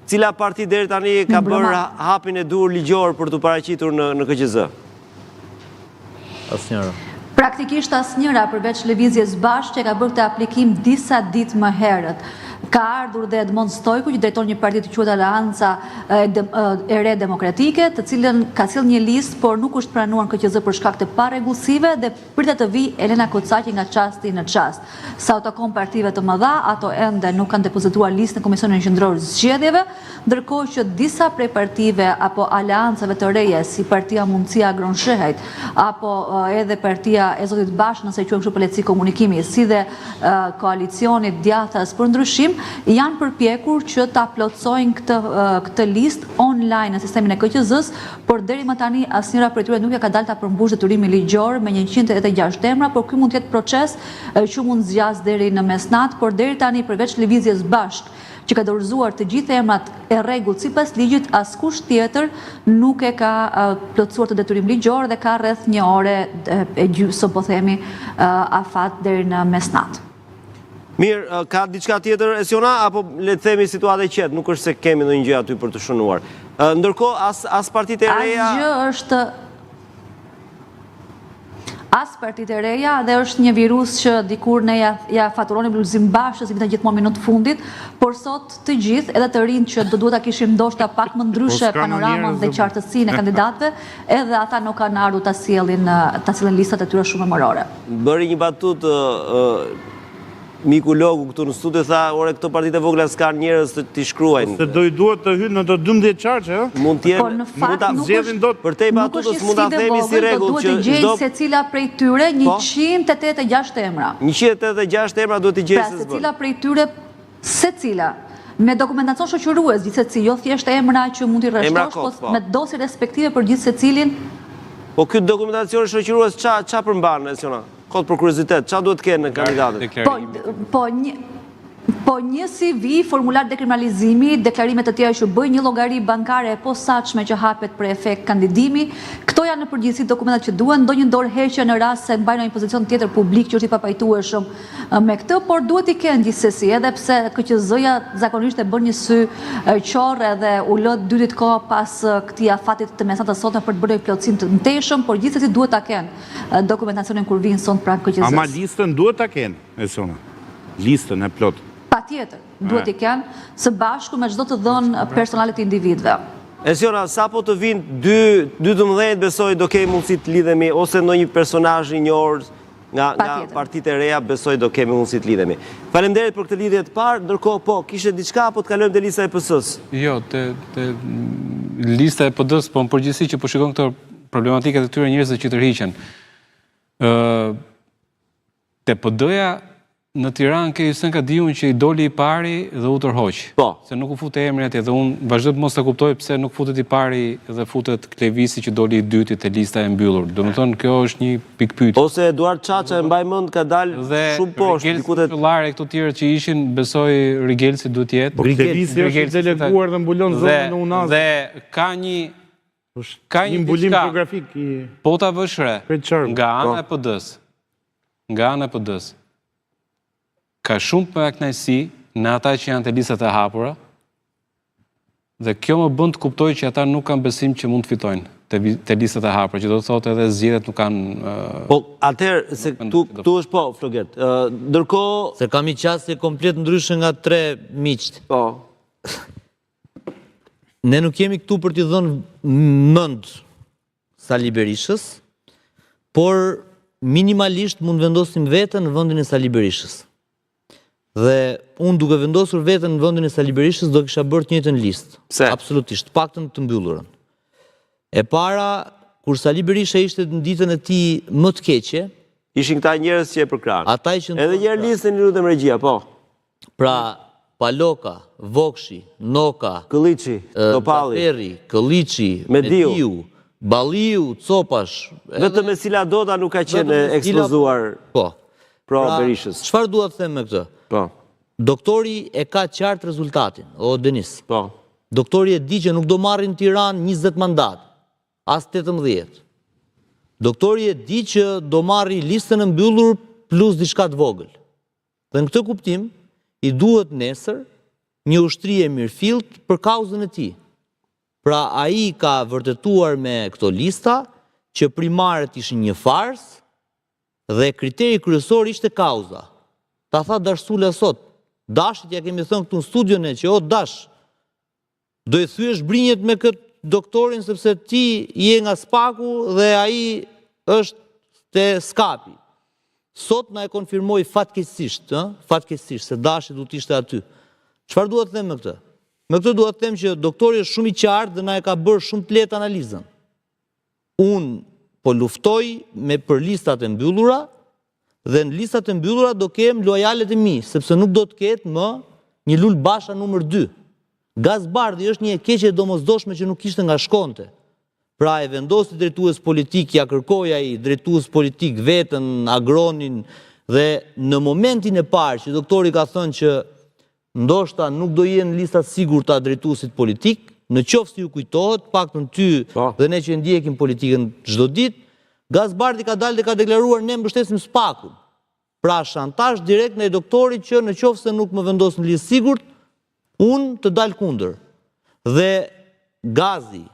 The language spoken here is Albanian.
Cila parti deri tani ka bërë hapin e duhur ligjor për t'u paraqitur në në KQZ? Asnjëra. Praktikisht asnjëra përveç Lëvizjes Bashkë që ka bërë këtë aplikim disa ditë më herët. Ka ardhur dhe Edmond Stojku që drejton një parti të quhet Aleanca e Re Demokratike, të cilën ka sjellë një listë, por nuk është pranuar në KQZ për shkak të parregullsive dhe Pritet të vijë Elena Kocaqi nga çasti në çast. Sa u takon partive të mëdha, ato ende nuk kanë depozituar listë në Komisionin Qendror të Zgjedhjeve, ndërkohë që disa prej partive apo aleancave të reja si Partia Mundësia e Agron Shehajt apo edhe partia e zotit Basha, nëse e quajmë kështu për lehtësi komunikimi, si dhe koalicioni djathtas për ndryshim, janë përpjekur që ta plotësojnë këtë këtë listë online në sistemin e KQZ-së, por deri më tani asnjëra prej tyre nuk ia ka dalë ta përmbushë detyrimin ligjor me 186 emra, por ky mund të jetë proces që mund të zgjasë deri në mesnatë, por deri tani përveç Lëvizjes Bashkë që ka dorëzuar të gjithë emrat e rregullt sipas ligjit, askush tjetër nuk e ka plotësuar këtë detyrim ligjor dhe ka rreth një ore e gjysmë, po themi, afat deri në mesnatë. Mirë, ka diçka tjetër Esiona apo le të themi situatë e qetë, nuk është se kemi ndonjë gjë aty për të shënuar. Ndërkohë as as partitë e reja Asgjë është as partitë e reja dhe është një virus që dikur ne ja, ja faturonim Lulzim Bashës, si vinte gjithmonë minutë fundit, por sot të gjithë, edhe të rinjtë që do duhet ta kishim ndoshta pak më ndryshe po panoramën dhe qartësinë e kandidatëve, edhe ata nuk kanë ardhur ta sjellin ta sjellin listat e tyre shumemërore. Bëri një batutë miku Logu këtu në studio tha, ore këto partitë e vogla s'kanë njerëz të t'i shkruajnë. Se do i duhet të hyjnë në të 12 qarqe, ë? Mund të jenë, po, në fakt, mund ta zgjedhin dot. Përtej batutës mund ta themi si rregull që çdo duhet të gjejë secila prej tyre 186 po? emra. 186 emra duhet të gjejë pra, se secila prej tyre secila me dokumentacion shoqërues gjithsesi, jo thjesht emra që mund t'i rreshtosh, po, po me dosje respektive për gjithsecilin. Po ky dokumentacion shoqërues ça ça përmban Esiona? Kot për kuriozitet, ça duhet të kenë kandidatët? Po, po, një, po një CV, formular dekriminalizimi, deklarime të tjera që bëjnë një llogari bankare e posaçme që hapet për efekt kandidimi. Këto janë në përgjithësi dokumentat që duhen, ndonjë dorëheqje në rast se mbajnë një pozicion tjetër publik që është i papajtueshëm me këtë, por duhet t'i kenë gjithsesi, edhe pse KQZ-ja zakonisht e bën një sy qorr edhe u lë dy ditë kohë pas këtij afatit të mesnatës sotme për të bërë një plotësim të mëtejshëm, por gjithsesi duhet ta kenë. dokumentacionin kur vijnë sot pranë KQZ-së. Ama listën duhet ta kenë, Esiona. Listën e plotë. Patjetër, duhet t'i kenë, së bashku me çdo të dhënë personale të individëve. Esiona, sapo të vijnë dy, dy të mëdhenjtë, besoj do kemi mundësi të lidhemi, ose ndonjë personazh i njohur nga, nga partitë e reja, besoj do kemi mundësi të lidhemi. Faleminderit për këtë lidhje të parë, ndërkohë po, kishe diçka apo të kalojmë te lista e PS-së? Jo, te, te lista e PD-së, po në përgjithësi që po shikon këto problematikat e këtyre njerëzve që tërhiqen. Ë te PD-ja në Tiranë ke Hysen Kadiun që i doli i pari dhe u tërhoq. Po. Se nuk u fut emri atje dhe unë vazhdoj të mos ta kuptoj pse nuk futet i pari dhe futet Klevisi që doli i dyti te lista e mbyllur. Domethënë kjo është një pikëpyetje. Ose Eduard Çaça e mbaj mend ka dalë shumë poshtë, diku te Dhe këto tjerë që ishin, besoj Rigelsi duhet të jetë. Po Klevisi është i deleguar dhe mbulon zonën e Unazës. Dhe ka një Ka një mbulim gjeografik i Po ta vësh re, nga ana po. e PD-së, nga ana e PD-së, ka shumë pakënaqësi në ata që janë te listat e hapura, dhe kjo më bën të kuptoj që ata nuk kanë besim që mund të fitojnë te, te listat e hapura, që do të thotë edhe zgjedhjet nuk kanë... Po, atëherë, se këtu, këtu është po, Flogert, ndërkohë... Se kam një qasje komplet ndryshe nga tre miqtë. Po. Ne nuk jemi këtu për t'i dhënë mend Sali Berishës, por minimalisht mund vendosim veten në vendin e Sali Berishës. Dhe unë duke vendosur veten në vendin e Sali Berishës do kisha bërë të njëjtën listë. Pse? Absolutisht, të paktën të mbyllurën. E para, kur Sali Berisha ishte në ditën e tij më të keqe, ishin këta njerëz që e përkrahin. Ata që Edhe një herë listën, lutem regjia, po. Pra, Paloka, Vokshi, Noka, Këlliçi, Topalli, Xhaferri, Këlliçi, Mediu, Balliu, Copash, Vetëm Mesila Doda nuk ka qenë e ekspozuar po. pro pra, Berishës. Çfarë dua të them me këtë? Po. Doktori e ka qartë rezultatin, o Denis. Po. Doktori e di që nuk do marrë në Tiranë 20 mandat, as 18. Doktori e di që do marrë listën e mbyllur plus diçka të vogël. Dhe në këtë kuptim, i duhet nesër një ushtri e mirëfilltë për kauzën e tij. Pra ai ka vërtetuar me këto lista që primaret ishin një farsë dhe kriteri kryesor ishte kauza. Ta tha Dash Sula sot. Dashit ia kemi thënë këtu në studio ne që o Dash, Do i thyesh brinjët me këtë doktorin sepse ti je nga Spaku dhe ai është te Skapi. Sot na e konfirmoi fatkeqësisht, ë, fatkeqësisht se Dashi duhet të ishte aty. Çfarë dua të them me këtë? Me këtë dua të them që doktori është shumë i qartë dhe na e ka bërë shumë të lehtë analizën. Unë po luftoj me për listat e mbyllura dhe në listat e mbyllura do kem lojalët e mi, sepse nuk do të ketë më një Lul Basha numër 2. Gaz Bardhi është një e keqe e domosdoshme që nuk kishte nga shkonte. Pra e vendosi drejtues politik, ia kërkoi ai drejtues politik veten, Agronin dhe në momentin e parë që doktori ka thënë që Ndoshta nuk do jenë lista të sigurta drejtuesit politikë, në qoftë se ju kujtohet, të paktën ty po. dhe ne që e ndjekim politikën çdo ditë, Gaz Bardhi ka dalë dhe ka deklaruar ne mbështesim SPAK-un. Pra shantazh direkt ndaj doktorit që në qoftë se nuk më vendos në listë sigurt, unë të dal kundër. Dhe Gazi.